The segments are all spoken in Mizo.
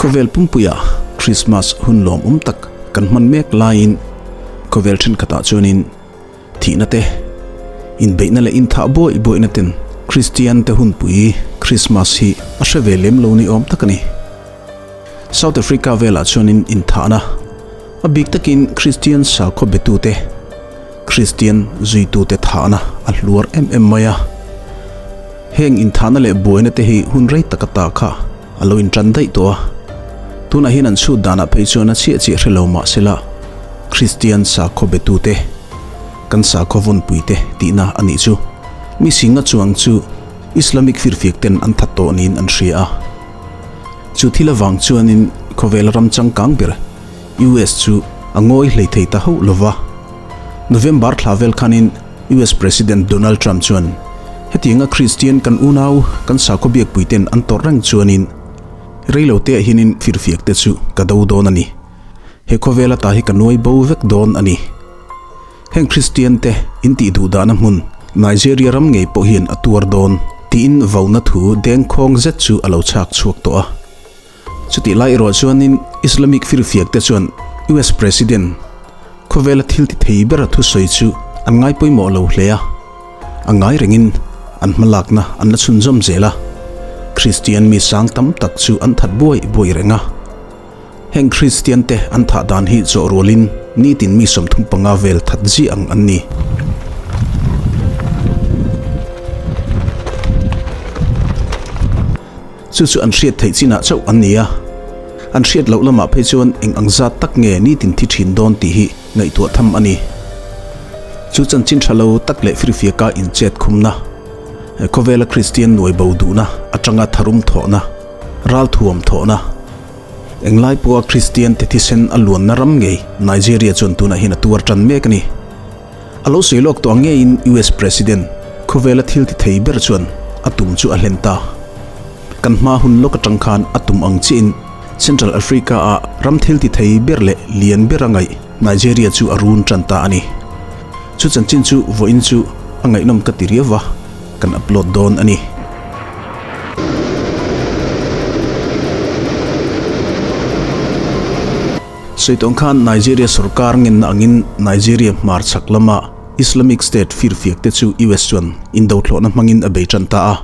Khawvel pumpuia Krismas hun lawmawm tak kan hman mek laiin khawvel thenkhatah chuanin thihna te, inbeihna leh inthah buaih buaihna ten Kristian te hunpui Krismas hi a hre ve lem lo ni awm tak a ni. South Africa velah chuanin inthahna, a bik takin Kristian sakhaw betute, Kristian zuitute thahna a hluar em em mai a. Heng inthahna leh buaina te hi hun rei tak ata kha a lo intan daih tawh a. Tunah hian an chhut danah phei chuan a chiah chiah hre lo mah sela, Kristian sakhaw betute, kan sakhaw vawnpuite tihna a nih chu. Mi singa chuang chu Islamic firfiak ten an that tawh niin an hria a. Chu thil avang chuanin khawvel ram changkang ber US chu a ngawi hlei thei ta hauh lova. November thla vel khanin US President Donald Trump chuan hetianga Kristian kan unau kan sakhaw biakpuiten an tawrh reng chuanin reilo te ah hianin firfiak te chu ka do dawn a ni. He khawvel ata hi ka nuai bo vek dawn a ni. Heng Kristian te intih duh dahna hmun Nigeria ram ngei pawh hian a tuar dawn tiin vauna thu dengkhawng zet chu a lo chhak chhuak tawh a. Chutih lai erawh chuanin Islamic firfiak te chuan US President khawvela thil ti thei bera thusawi chu an ngai pawimawh lo hle a, a ngai rengin an hmalakna an la chhunzawm zel a, Kristian mi sang tam tak chu an that buai buai reng a. Heng Kristian te an thah dan hi zawh rualin nitin mi 35 vel that ziah ang an ni. Chu chu an hriat theih chinah chauh an ni a, an hriat loh lamah phei chuan eng ang zat tak nge nitin thi thin dawn tih hi ngaihtuah tham a ni. Chu chanchin tha lo tak leh firfiaka inchet khumna, khawvela Kristian nuai bo duhna atanga tharum thawhna, ralthuam thawhna, Englai pawha Kristian te thisen a luanna ram ngei Nigeria chuan tunah hian a tuar tan mek a ni. A lo sawi lawk tawh ang ngeiin US President khawvela thil ti thei ber chuan a tum chu a hlen ta. Kan hma hun lawk atang khan a tum ang chiahin Central Africa ah ram thil ti thei ber leh lian ber a ngaih Nigeria chu a run tan ta a ni. Chu chanchin chu vawiin chu a ngaihnawm ka ti riau va, kan upload dawn a ni. Sawi tawng khan Nigeria sorkar ngenna angin Nigeria hmarchhak lama Islamic State firfiak te chu US chuan indothlawhna hmangin a bei tan ta a.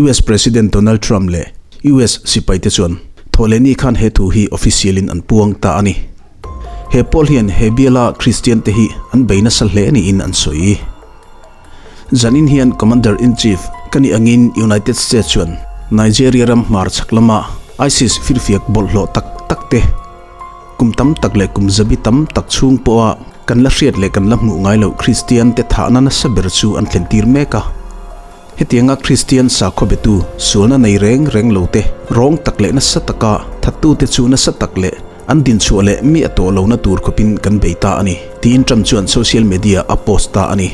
US President Donald Trump leh US sipai te chuan thawhlehni khan he thu hi official in an puang ta a ni. He pawl hian he biala Christian te hi an bei nasa hle niin an sawi. Zanin hian Commander-in-Chief ka nih angin United States chuan Nigeria ram hmarchhak lama ISIS firfiak bawlhhlawh tak tak te kum tam tak leh kum zabi tam tak chhung pawha kan la hriat leh kan la hmuh ngai loh Kristian te thahna nasa ber chu an thlen tir mek a. Hetianga Kristian sakhaw betu sualna nei reng reng lo te rawng tak leh nasa taka thattute chu nasa tak leh an dinchhuah leh mi a tawh lohna tur khawpin kan bei ta a ni, tiin Trump chuan social media a post ta a ni.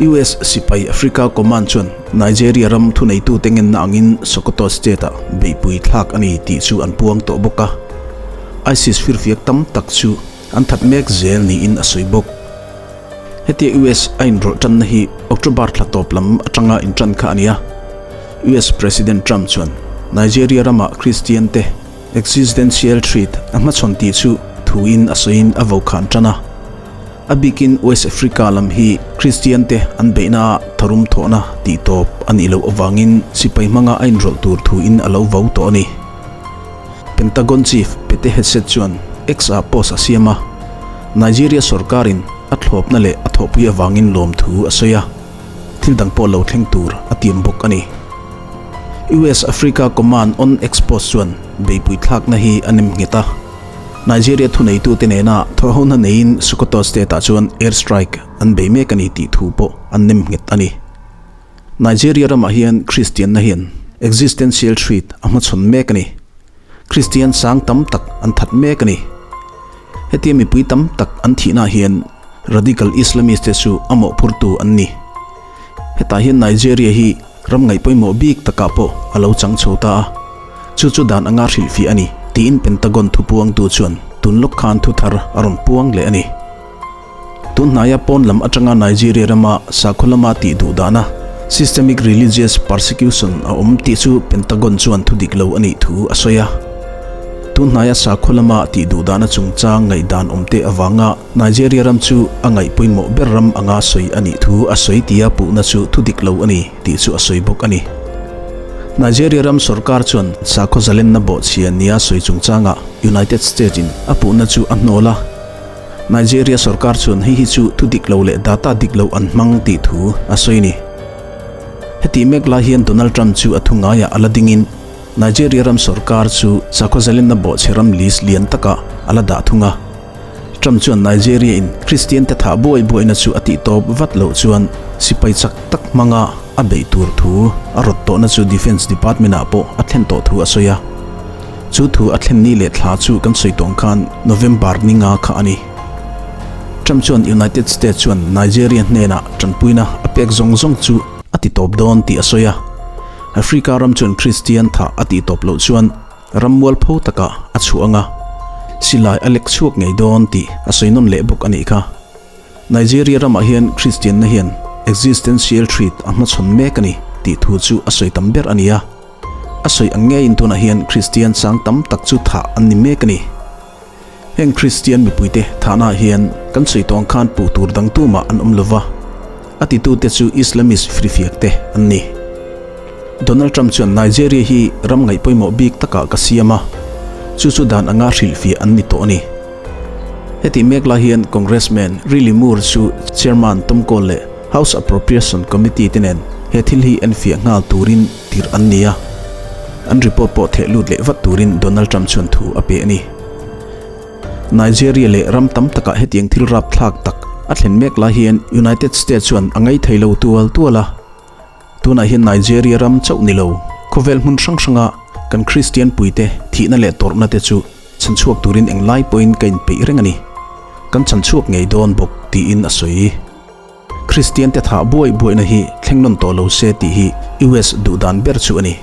US sipai Africa Command chuan Nigeria ram thuneitute ngenna angin Sokoto state-ah beihpui thlak a ni tih chu an puang tawh bawk a. ISIS firfiak tam tak chu an that mek zel niin a sawi bawk. Hetia US a inrawlh tanna hi October thla tawp lam atanga intan kha a ni a. US President Trump chuan Nigeria rama Christian te Existential threat a hmachhawn tih chu thuin a sawiin a vokhan tan a. A bikin West Africa lam hi Christian te an beihna ah tharum thawhna tih tawp a nih loh avangin sipai hmanga a inrawlh tur thuin a lo vo tawh a ni. Pentagon Chief Pete Hegseth chuan X ah post a siam a, Nigeria sorkarin a thlawpna leh a thawhpui avangin lawmthu a sawi a. Thil dang pawh lo thleng tur a tiam bawk a ni. US Africa Command on X-Post chuan beipui thlakna hi a nem nghet a. Nigeria thuneitute nena thawhhona neiin Sokoto state-ah chuan air strike an bei mek a ni tih thu pawh an nem nghet a ni. Nigeria ramah hian Kristianna hian existential threat a hmachhawn mek a ni. Kristian sang tam tak an that mek a ni. Hetia mipui tam tak an thihna hian radical Islamist te chu a mawhphurtu an ni. Hetah hian Nigeria hi ram ngaih pawimawh bik takah pawh a lo chang chho ta a, chu chu dan anga hrilhfiah a ni, tiin Pentagon thupuangtu chuan tun lawk khan thuthar a rawn puang leh a ni. Tun hnaia pawn lam atanga Nigeria rama sakhaw lama tih duh dana Systemic religious persecution a awm tih chu Pentagon chuan thu dik lo a nih thu a sawi a. Tun hnaia sakhaw lama tih duh dahna chungchang ngaihdan awmte avanga Nigeria ram chu a ngaih pawimawh ber ram anga sawi a nih thu a sawi tia puhna chu thu dik lo a ni tih chu a sawi bawk a ni. Nigeria ram sorkar chuan sakhaw zalenna bawhchhia nia sawi chungchangah United States in a puhna chu a hnawl a. Nigeria sorkar chuan hei hi chu thu dik lo leh data dik lo an hmang tih thu a sawi a ni. Hetih mek lai hian Donald Trump chu a thu ngaiah a la dingin Nigeria ram sorkar chu sakhaw zalenna bawhchhe ram list lian takah a la dah thung a. Trump chuan Nigeria in Kristian te thah buai buaina chu a tih tawp vat loh chuan sipai chak tak hmanga a beih tur thu a rawt tawhna chu Defence Department ah pawh a thlen tawh thu a sawi a. Chu thu a thlen ni leh thla chu kan sawi tawng khan November ni nga kha a ni. Trump chuan United States chuan Nigeria hnenah tanpuina a pek zawng zawng chu a ti tawp dawn tih a sawi a. Africa ram chuan Kristian thah a tih tawp loh chuan ram mualpho takah a chhuah ang a, silai a lek chhuak ngei dawn tih a sawi nawn leh bawk a nih kha. Nigeria ramah hian Kristianna hian existential threat a hmachhawn mek a ni tih thu chu a sawi tam ber a ni a. A sawi ang ngeiin tunah hian Kristian sang tam tak chu thah an ni mek a ni. Heng Kristian mipuite thahnaah hian kan sawi tawng khan puh tur dang tumah an awm lova, a titute chu Islamist firfiakte an ni. Donald Trump chuan Nigeria hi ram ngaih pawimawh bik takah ka siam a, chu chu dan anga hrilhfiah an ni tawh a ni. Hetih mek lai hian Congressman Riley Moore chu Chairman Tom Cole leh House Appropriation Committee te nen he thil hi enfiah nghal turin tirh an ni a, an report pawh theh lut leh vat turin Donald Trump chuan thu a pe a ni. Nigeria leh ram tam takah hetiang thil rapthlak tak a thlen mek lai hian United States chuan a ngaithei lo tual tual a, tunah hian Nigeria ram chauh ni lo khawvel hmun hrang hranga kan Kristian puite thihna leh tawrhna te chu chhanchhuak turin englai pawhin ka inpeih reng a ni, kan chhanchhuak ngei dawn bawk tiin a sawi. Kristian te thah buai buaina hi thleng nawn tawh lo se tih hi US duh dan ber chu a ni.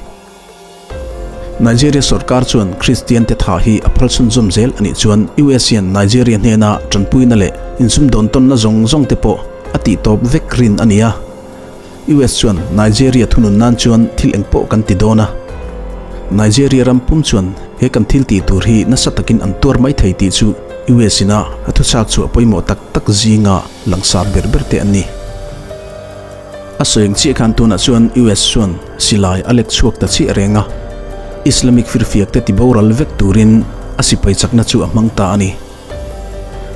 Nigeria sorkar chuan Kristian te thah hi a phal chhunzawm zel a nih chuan US hian Nigeria hnena tanpuina leh insumdawn tawnna zawng zawng te pawh a tih tawp vek rin a ni a. US chuan Nigeria thunun nan chuan thil engpawh kan ti dawn a. Nigeria ram pum chuan he kan thil tih tur hi nasa takin an tuar mai thei tih chu US ina a thuchak chhuah pawimawh tak tak zinga langsar ber ber te an ni. A sawi ang chiah khan tunah chuan US chuan silai a lek chhuak ta chiah reng a, Islamic firfiak te ti boral vek turin a sipai chakna chu a hmang ta a ni.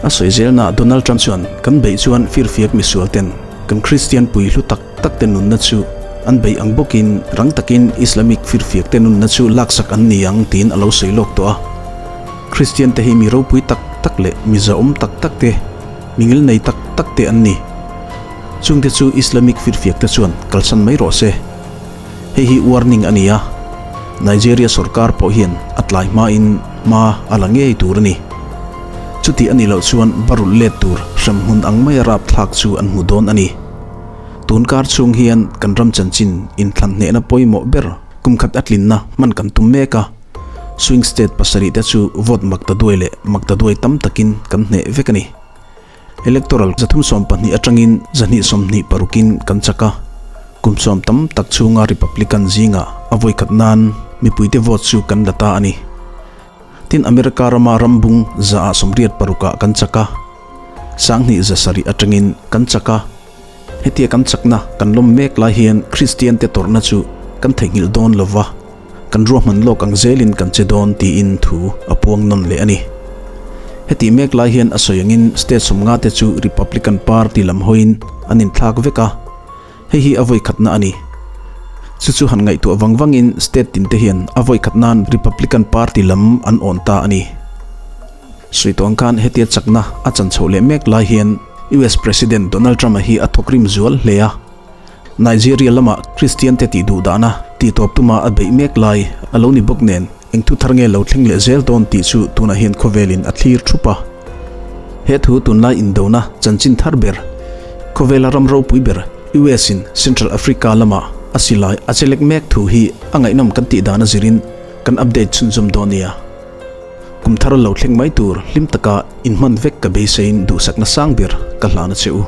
A sawi zelna Donald Trump chuan kan beih chuan firfiak misual ten kan Kristian pui hlu tak tak te nunna chu an beih ang bawkin rang takin Islamic firfiak te nunna chu laksak an ni ang tiin a lo sawi lawk tawh a. Kristian te hi mi ropui tak tak leh mi zahawm tak tak te, mi ngilnei tak tak te an ni. Chungte chu Islamic firfiak te chuan kalsan mai rawh se. Hei hi warning a ni a, Nigeria sorkar pawh hian a tlai hmain hma a la ngei tur a ni. Chuti a nih loh chuan barulh let tur hremhmun ang maia rapthlak chu an hmu dawn a ni. Tun kar chhung hian kan ram chanchin inthlan hnehna pawimawh ber kum khat a tlinna hman kan tum mek a, swing state pasarih te chu vote maktaduai leh maktaduai tam takin kan hneh vek a ni. Electoral 312 atangin 226in kan chak a, kum sawm tam tak chhunga Republican zingah a vawikhat nan mipuite vote chu kan la ta a ni. Tin, America rama rambung 186ah kan chak a, 2700 atangin kan chak a. Hetia kan chakna kan lawm mek lai hian Kristiante tawrhna chu kan theihnghilh dawn lova, kan ruahman lawk ang zelin kan che dawn tiin thu a puang nawn leh a ni. Hetih mek lai hian a sawi angin state sawmnga te chu Republican Party lam hawiin an inthlak vek a, hei hi a vawikhatna a ni. Chu chu han ngaihtuah vang vangin state tin te hian a vawikhat nan Republican Party lam an awn ta a ni. Sawi tawh ang khan hetia chakna a chan chhoh leh mek lai hian US President Donald Trump-a hi a thawkrim zual hle a. Nigeria lama Kristian te tih duh dahna tih tawp tuma a beih mek lai a lo ni bawk nen eng thu thar nge lo thleng leh zel dawn tih chu tunah hian khawvelin a thlir thup a. He thu tunlai indona chanchin thar ber, khawvela ram ropui ber US in Central Africa lama a silai a chelek mek thu hi a ngaihnawm kan tih dan a zirin kan update chhunzawm dawn nia. Kum thar lo thleng mai tur hlim taka inhman vek ka beiseiin duhsakna sang ber ka hlan a che u.